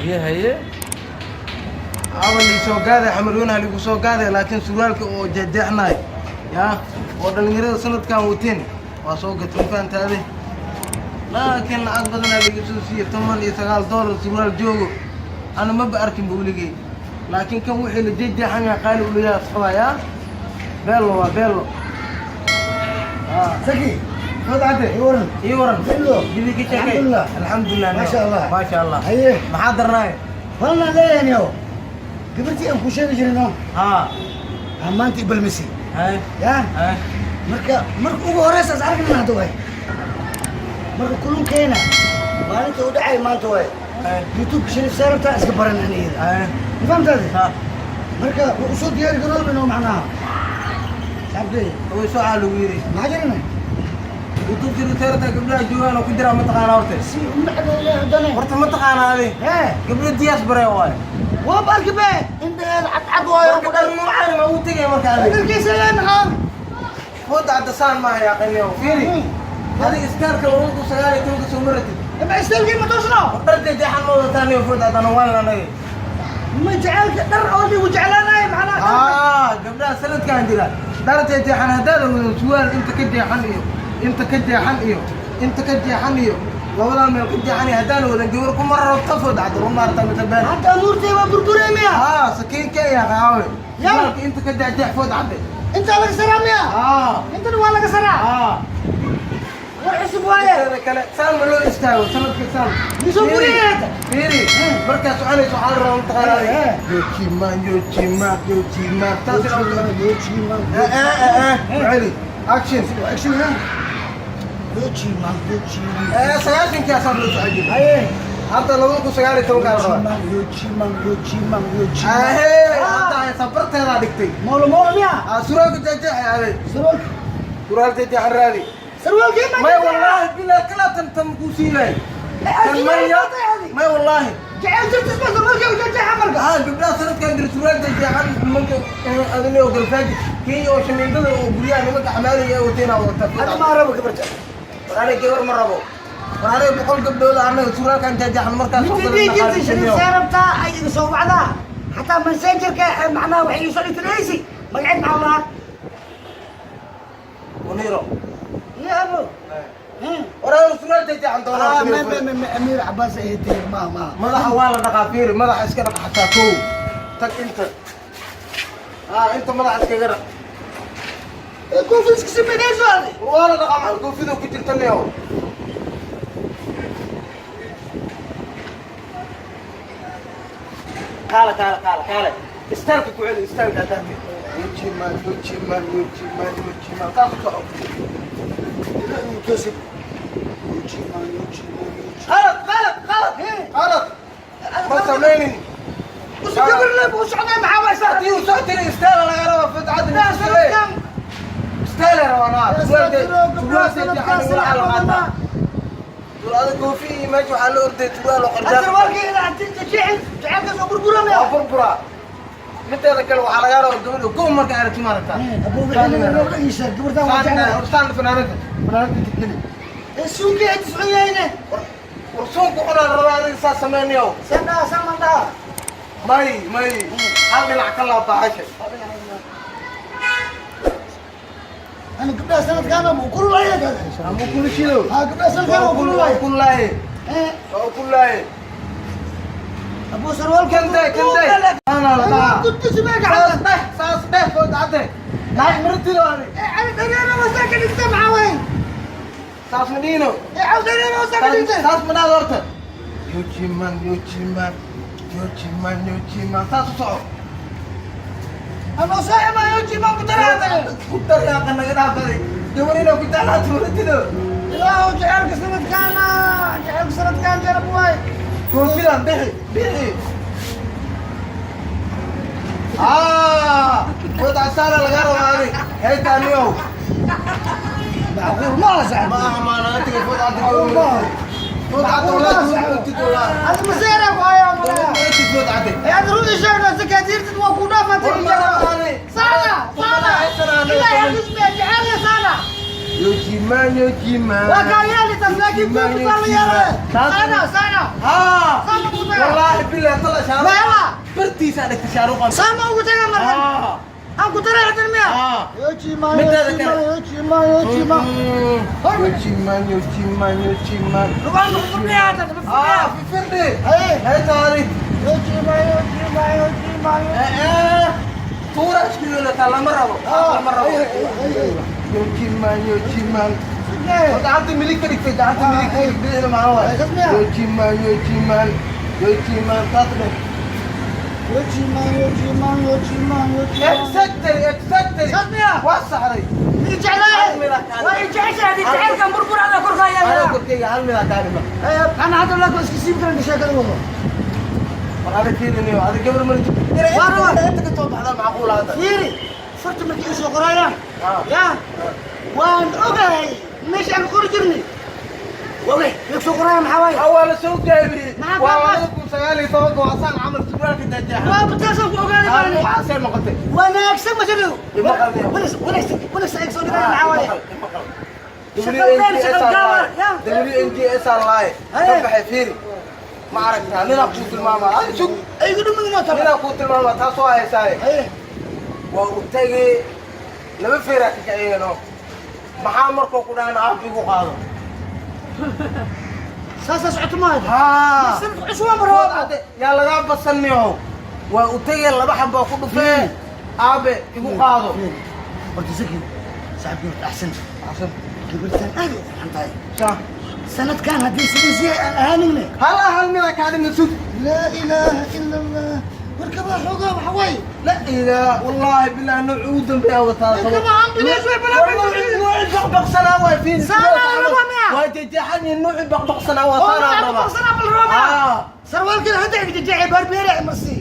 Haye, haye. Aba liisoo gaaday, Xamarweynaha ligu soo gaaday, laakiin surwaalka oo jeexjeexnaay ya oo dhalinyarada sanadkan wateen waa soo gatay, ma fahantaade? Laakiin lacag badanaa liga soo siiyey, $19 surwaal joogo ana maba arkin ba weligey. Laakiin kan wixii la jeexjeexan yahay qaali u leeyahay, asqabayaa. Beello waa beello. Zaki. Food cadde. Ii waran. Ii waran. Hello. Gidi ka sheekay. Alxamdulillah. Alxamdulillah. Maasha Allah. Maasha Allah. Haye. Maxaa darnaay? Walna leeyahay yow. Gabartii aan ku sheegi jirino. Haa. Aan maanta i balmisay. Haye. Ya? Haye. Marka marka ugu horeysa is aragnana hadda waay. Marka kulunkeena maalinta u dhacay maanta waay. Haye. YouTube Shariif Saarabta iska baran aniga. Haye. Ma fahamtaade? Ha. Marka wuu usoo diyaari garoobino macnaha. Saxibkey. Way soo caa lagu yidhi. Maxaa jirana? YouTube jiriteerta gabdhaha joogaan oo ku jiraa, ma taqaanaa horte? Si umacdeele haddana. Horta ma taqaanaa adi? Hee. Gabdho diyaas bare waaye. Waa barki be. Indhaheeda cadcad waayo. Marka dhar nuucaan ma ugu tegaya marka adi? Dharkiisa lee maxaa? Fooda cadda saan maaha yaaqiniyo. Fiiri. Adiga istaarka 2019-ka soo maratid. Ma istaylkii ma toosno? Dhar jeexjeexan ma wadataa niyo, food caddana waan anaga. Ma jacaylka dhar oo ligu jeclaanayo macnaha. Aa, gabdhaha sanadkan jira dhar jeexjeexan haddaad wadan, surwaal inta ka jeexan iyo inta ka jeexan iyo inta ka jeexan iyo labadaa meel ka jeexan iyo haddaan wadan, gabar kuma rabto, food cadda. Run maarta mise been? Hadda amuurtay waa burburay miya? Haa, sakiinka iyo qaawe. Ya. Surwaalka inta ka jeexjeex, food cadde. Intaa laga saraa miya? Haa. Intana waa laga saraa? Haa. War cusub waaye. Inteeda kale saan ma loo istaago sanadka saan. Misoo gurigeeda. Fiiri, markaa soconayso waxaa la rabaa, mataqaanaa? Eh. Yojiman, yojiman, yojiman, taas ina u Yojiman. Eh eh eh eh, celi, action. Action ha. Yojiman, yojiman. Eh, 90-kii asaan loo socon jiray. Haye. Hadda 2019-kaa la rabaa. Yojiman, yojiman, yojiman. Ahee, hadda ay sabarteedaa dhigtay. Moolo moolo miya? Aa, suraalka jeexjeexay aday. Sarwaalka. Surwaal jeexjeexan raadi. Sarwaalkii ma? May, wallaahi bilaa kalaa tan tan kuu siinay tan. Maya, may, wallaahi. Jecel jirtis ma sarwaalkii u jeexjeexa marka? Haa, gabdhaha sanadkan jira surwaal jeexjeexan nimanka adina oo galfaaji kenya oo shamiindada oo guryaha nimanka xamaaliga ee watayna wadata. Hada ma rabo gabarta. War aniga gabar ma rabo. War aniga 100 gabdhood anaga surwaalkan jeexjeexan markaas soo Midii jirtay Shariif Saarabta ay iga soo wacdaa. Xataa messengerka macnaha waxay ii soo dhigtay magaceed maxaa lahaa? Muniro. Ya abo. War aniga surwaal jeexjeexan doonaa. Ah, ma ma ma Amiir Cabbaas ay tahay ma ma. Madaxa waa la dhaqaa. Fiiri, madaxa iska dhaq xataa. Kow tag inta, haa, inta madaxa iskaga dhaq. Koofi iska sameynayso adi. War waa la dhaqaa. Maxaa koofida ku jirta neo? Kaale, kaale, kaale, kaale, istaarka ku celi, istaarka hadaate. Yojiman, yojiman, yojiman, yojiman, saas u soco. Toosib. Yojiman, yojiman, yojiman. Qalad, qalad, qalad, qalad ma samaynin. Usu gabar le buu socday, maxaa waa isaa? Haddii uu soo tiri istaala laga rabaa, fadcad. Sanadkan. Istaala rabaa. Gabdhaha sanadkan sila badanaa. Ada koofi iyo meesha waxaa la orday surwaal oo qarjaar. Sarwaalkii ilaa jecel jecelkaas oo burburamaya. Waa burburaa. Mideeda kale waxaa lagaa rabaa gabadha go marka aragti maaragtaa. Abuu wixii loo sheeg gabartan waa jeclahay. Saan fanaanada, fanaanada inta geli. Suunkii ay tiscun yahayne. War suunku cunaa la rabaa, adiga saas sameynayo. Sandhaa samandhaa. May, may, hal dhinac ka laabaaxasha. Ana gabdhaha sanadkaana ma kululaya. Ama kula shido. Ha, gabdhaha sanadkaana waa kululaya. Kululaaye. Waa kululaaye. Abuu sarwaalka. Kande, kande. Ana la dhahaa. Kuntusi mee Saas gacanta. dheh, saas dheh, food cadde naag martido ani. Cali dhareero wasaa ka dhigta, maxaa waay? Saas ma dhiino. Cali dhareero wasaa ka dhigta. Saas ma dhahdo horta. Yojiman, yojiman, yojiman, yojiman, saas u soco. Anoo soo imayo jimaan ku daraata. Ku daraaqa naga dhaafaday gabar inaa ku jeclaato martido. Ilaahu jaceylka sanadkaana, jaceylka sanadkaan jarab waay. Koofidan bixi, bixi. Aa, food casaana lagaa rabaa adi haytaaniyow. Macquul ma aha saxib. Ma aha maanaantiga, food cadda. Macquul ma aha. Food cadda walaa tuurtid walaa. Hada maseera ku hayaa malaya. Tuurtid, food cadde. Ee aad run ii sheegno sakaatiirtid waa ku dhaafatay. War ma rabo ani. Saana saana ilaa hadisme jecel saana. Yojiman, yojiman. Waa kaa yeeli tas, laakiin kuwa kusaa la yeelay. Saana saana. Haa. Saana ku taga. Wallaahi. Billahi tala Shaaruq. Meeqa? Bartiisa dhigta Shaaruq. Saama ugu taga markan. Ah. Aan ku daray hadan miya? Ah. Yojiman, Mideeda kale. yojiman, yojiman, yojiman. Yojiman, yojiman, yojiman. Lugaan ku furniya hadan. Ah, firdi. Haye. Hay taari. Yojiman, yojiman, yojiman. Eh eh. Tuura isku yeelata lama rabo. Lama rabo. Yojiman, yojiman. Gacanta midig ka dhigtay, gacanta midig ka dhigtay, bidixda maxaa waaye? Rasmiya. Yojiman, yojiman, yojiman, taas dheh. Yojiman, yojiman, yojiman, yojiman. Exactly, exactly. Rasmiya. Waa saxday. Jeclahay. Waa i jeceshahay, haddii jacaylkan burbur adaa korka Anaa ayaa. korkeyga hal mid aa kaa dhima. Ana hadda laakiin iska siibi karan sheekada wado. War ada fiirinayo, ada gabar ma jirto. Waa rabaa. Inta ka soo baxdaa macquul hadda. Fiiri, farta markii ay soo qorayaan. Ah. Ya, waan ogahay meesha aan qori jirnay. Waa ogahay, way soo qorayaan maxaa waaye? Ah, waa la soo gaabiyey. Maxaa Waa kaa baas? 2019 waa saan camal surwaalka jeexjeexan. Waa bataasaan ku ogaaday Ah, baan. waxaasay noqotay. Wanaagsan ma jiro. Ima qalbi. Wanaagsan, wanaagsan, wanaagsan ay soo dhigayaan maxaa waaye? Ima qalbi. Shaqo shaqo gaar, ya. WNGS aan lahay. Haye. Ka baxay fiiri. Ma aragtaa ninaa kuu tilmaamaa. Ay, sug. Ay igu dhumin waa taba. Ninaa kuu tilmaamaa taasoo haysaaye. Haye. Waa u tagay laba feeraa ka kiciyeeno. Maxaa markuu ku dhahan aab igu qaado? Saasaa socoto maaha. Haa. Sanadka cusub waan marwaa. Yaa lagaa basanniyow. Waa u tagay laba xabaa ku dhufee. Aabe igu qaado. Horta Zaki, saaxiibkii horta axsan. Axsan. Gabartaan aad u qurxan tahay. Shaa. Sanadkan haddii sidiisii aan ahaanayna. Hal hal midaa kaa dhiman sug. Laa ilaaha ila Allah. Warkabaa xoogaa waxa waaye. La ilaa wallaahi billahi nooc ugu dambeeya wataa. Warkabaa ambulance way balaa. Nooci baqbaqsanaa waay fiiri. Saanaa la rabaa miya? Waa jeexjeexan iyo nooci baqbaqsanaa waa Oo saanaa la nooca rabaa. baqbaqsanaa ma la rabaa miya? Ah. Sarwaalkan hadda iga jeexay barbeere marsi.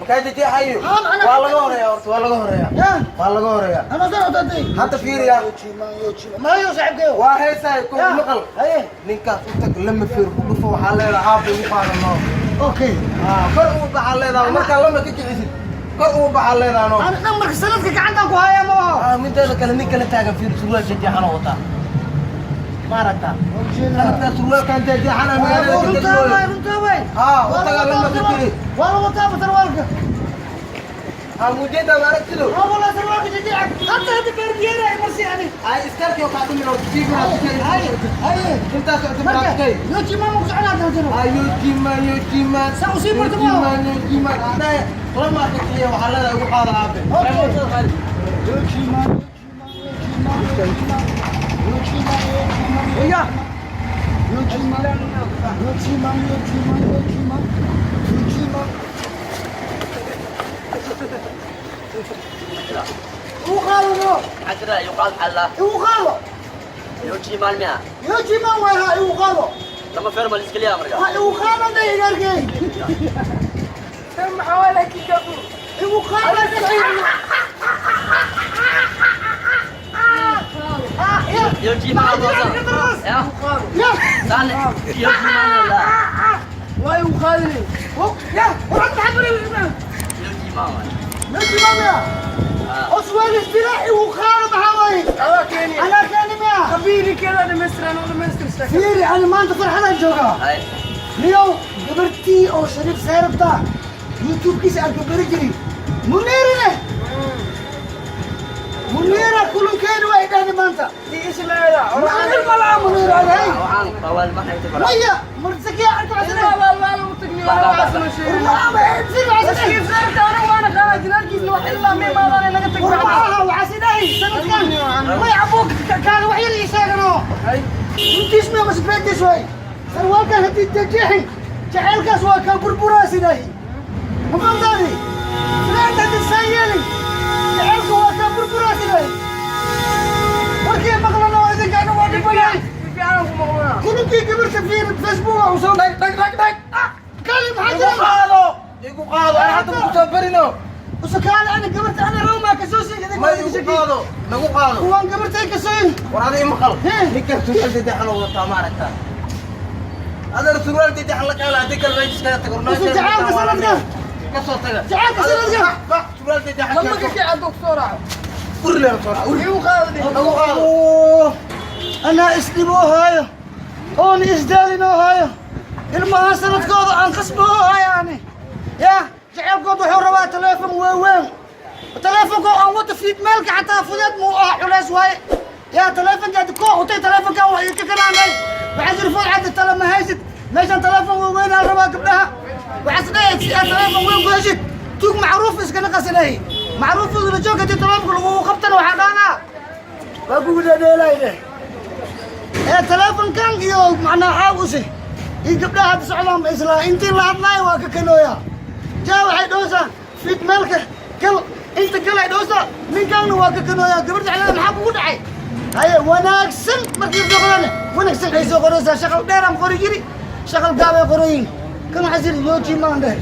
Makaa jeexjeexayo? Ah, macnaha- Waa laga horeeyaa horta, waa laga horeeyaa. Ya. Waa laga horeeyaa. Ana soo odatay. Hadda fiiriya. Yojiman, yojiman. Maayo saaxiibkayo. Waa heesaay kow Ya. maqal. Haye. Ninkaas u tag lama feer ku dhufo waxaa leedahay aabba igu qaado noo. Okay. Ah, kor ugu baxaa leedahay markaa lama ka kicisid. Kor ugu baxaa leedahay noo. Ana dhan marka sanadka gacantaan ku hayaa ma aha. Ah, mideeda kale nin kala taagan fiir surwaal jeexjeexan oo wataa. Ma aragtaa? Sanadkaa surwaalkan jeexjeexan ah magaalada ka Runtaa degmooyo. waay, runtaa waay. Ah, u tagaa lama ka kici. Waa la wataa sarwaalka. Ah, mujeeda ma aragtido? Waa walaa sarwaalka jeexjeexa. Hadda hadda barbeere marsi ani. Ay, iskaalkii oo kaa dhimin oo sii guraadkay. Haye. Haye. Intaas socota Marka guraadkay. yojiman ma ku soconaa dana. Ay, yojiman, yojiman. Saa u sii barto ma aha. Yojiman, yojiman. Adhaye, lama ka kiciye waxaa leedahay ugu qaada aabe. Okay. Yojiman, yojiman, yojiman, yojiman, yojiman. Ya. Yojiman, yojiman, yojiman, yojiman, yojiman. Igu qaado no. عشرة يقال حلا Igu qaado. يوجي مال مئة Yojiman waay ha igu qaado. لما فيرما الإسكالية أمريكا Ha igu qaado day igarkay. Igu qaado. Ah, ya. يوجي مال يا Ya. ثاني يوجي مال لا Waa igu qaadini. Ya, warad maxaad wareegaysaa? يوجي مال Yojiman miya? Oswald isdila igu qaado maxaa waaye? Adaa keeni. Anaa keeni miya? Fiiri, ani maanta farxadaan joogaa. هاي Niyow, gabartii oo Shariif Sayrabta YouTube-kiisa aan ka bari jiray. Muniirine! Muniira kulankeenu waa idhahday maanta. Ma malaha Muniira, aday. وعن طوال ما حيت برا Maya, marsakiya arka casane. Warma, fiiri casane. Warma, waxaas idhahay sanadkan. Way abuuk kaada wax yar ii sheeganoo. Runtiis miya mase beentiis waay? Sarwaalkan haddii jeexjeexin, jaceylkaas waa kaa burburaa sidahi. Ma fahamtaadi? Sidaanta haddii saan yeelin, jaceylka waa kaa burburaa sidahi. Warkii maqlana oo idinkaana waa dhibanay. Kulankii gabarta fiiri Facebook aa usoo dhag dhag dhag dhag. Ah, kaali maxaa Igu jira? qaado. Igu qaado. Ana hadda ku soo barino. Use kaali ana gabarta ana rawmaa kasoo sheegay. Ma igu qaado. Nagu qaado. Kuwaan gabartay kasoo. War adiga ima qal. Hee. Ninkan surwaal jeexjeexan oo wataa ma aragtaa? Adeer surwaal jeexjeexan la kaala haddii kale meesha iskaga tago. Use jacaylka sanadka. Ka soo taga. Jacaylka sanadka. Bax, surwaal jeexjeexan keento. Uri leer soo raac, uri. Nagu qaado. Anaa isdhiboo haayo oon isdaalinoo haayo ilmaha sanadkooda aan qasboo haayo ani. Waaweyn taleefonka aan wata fiidmeelka xataa fudeed muu ah, culays waaye. Yaa taleefonka hadda koo utay, taleefonkan waa idinka kanaanay. Waxaa jiri food cadda tale ma haysid meeshan. Taleefon waaweyn aa rabaa gabdhaha. Waxaa is dhahay si aad taleefon weyn ku heshid, tuug macruuf iskana qasanay. Macruuf la joog, hadii taleefonka lagugu qabtana waxaa dhaanaa waa kugu dhadheelay dheh. Ee taleefonkan iyo macnaa xaawuse iyo gabdhaha hadda socdaan ba islaa intii la hadlaayo waa ka kanooya. Jaa waxay dhoosaa fiidmeelka gal, inta gal ay dhoosaa, ninkaanna waa ka kanooya. Gabadha xalada maxaa kugu dhacay? Haye, wanaagsan markii soo qorane, wanaagsan ay soo qoraysaa. Shaqal dheer aan qori jiri, shaqal gaabay qorayin. Kan waxaa siri yooji maan dheh.